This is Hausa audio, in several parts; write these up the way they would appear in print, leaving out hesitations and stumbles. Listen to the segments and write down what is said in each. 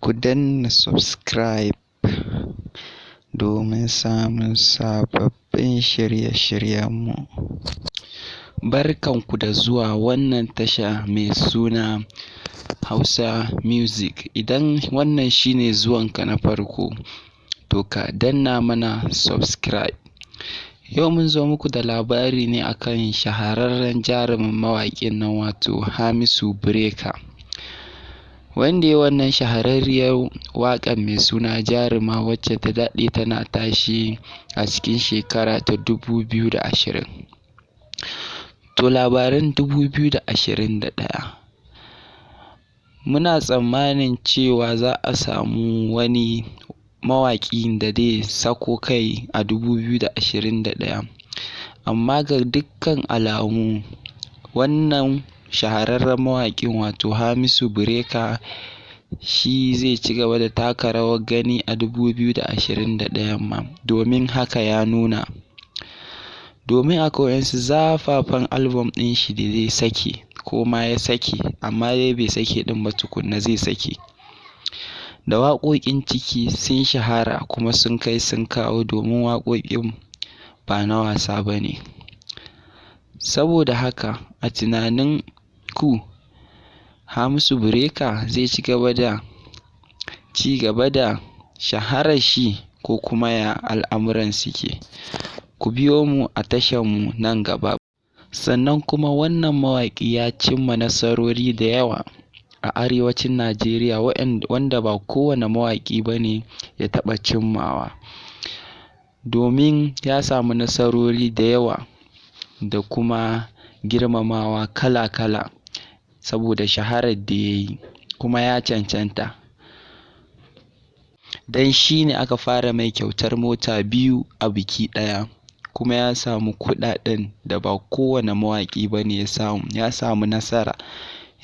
Ku danna subscribe domin samun sababbin shirye-shiryenmu. Barkanku da zuwa wannan tasha mai suna Hausa Music. Idan wannan shine zuwanka na farko, to ka danna mana subscribe. Yau mun zo muku da labari ne akan shahararren jarumin mawaƙin nan, wato Hamisu Breaker, wanda ya wannan shahararriyar waƙar mai suna Jaruma, wacce ta daɗe tana tashi a cikin shekara ta 2020. To, labaran 2021, muna tsammanin cewa za a samu wani mawaƙi da zai sako kai a 2021, amma ga dukkan alamu wannan shahararren mawaƙin, wato Hamisu Breaker, shi zai ci gaba da taka rawar gani a 2021 ma, domin haka ya nuna, domin akwai wasu zafafan album ɗin shi da zai sake ko ma ya sake, amma dai bai sake ɗin ba tukunna, zai sake da waƙoƙin ciki sun shahara kuma sun kai sun kawo, domin waƙoƙin ba na wasa ba ne. Saboda haka, a tunanin ku, Hamisu Breaker zai ci gaba da shaharar shi ko kuma ya al'amuran suke? Ku biyo mu a tashar mu nan gaba. Sannan kuma wannan mawaƙi ya cimma nasarori da yawa a arewacin Najeriya wanda ba kowane mawaƙi ba ne ya taɓa cimmawa, domin ya samu nasarori da yawa da kuma girmamawa kala-kala saboda shaharar da ya yi, kuma ya cancanta, don shi ne aka fara mai kyautar mota biyu a biki ɗaya, kuma ya samu kuɗaɗen da ba kowane mawaƙi ba ne ya samu. Ya samu nasara,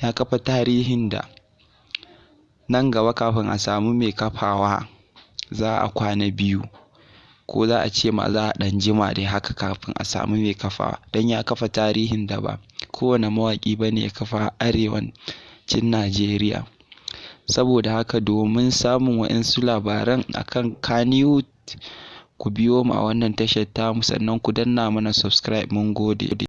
ya kafa tarihin da nan gaba kafin a samu mai kafawa za a kwana biyu, ko za a ce ma za a ɗan jima dai haka kafin a samu mai kafawa, don ya kafa tarihin da ba kowane mawaƙi ba ne ya kafa a arewacin Najeriya. Saboda haka, domin samun waɗansu labaran akan Kannywood, ku biyo mu a wannan tashar tamu, sannan ku danna mana subscribe. Mun gode.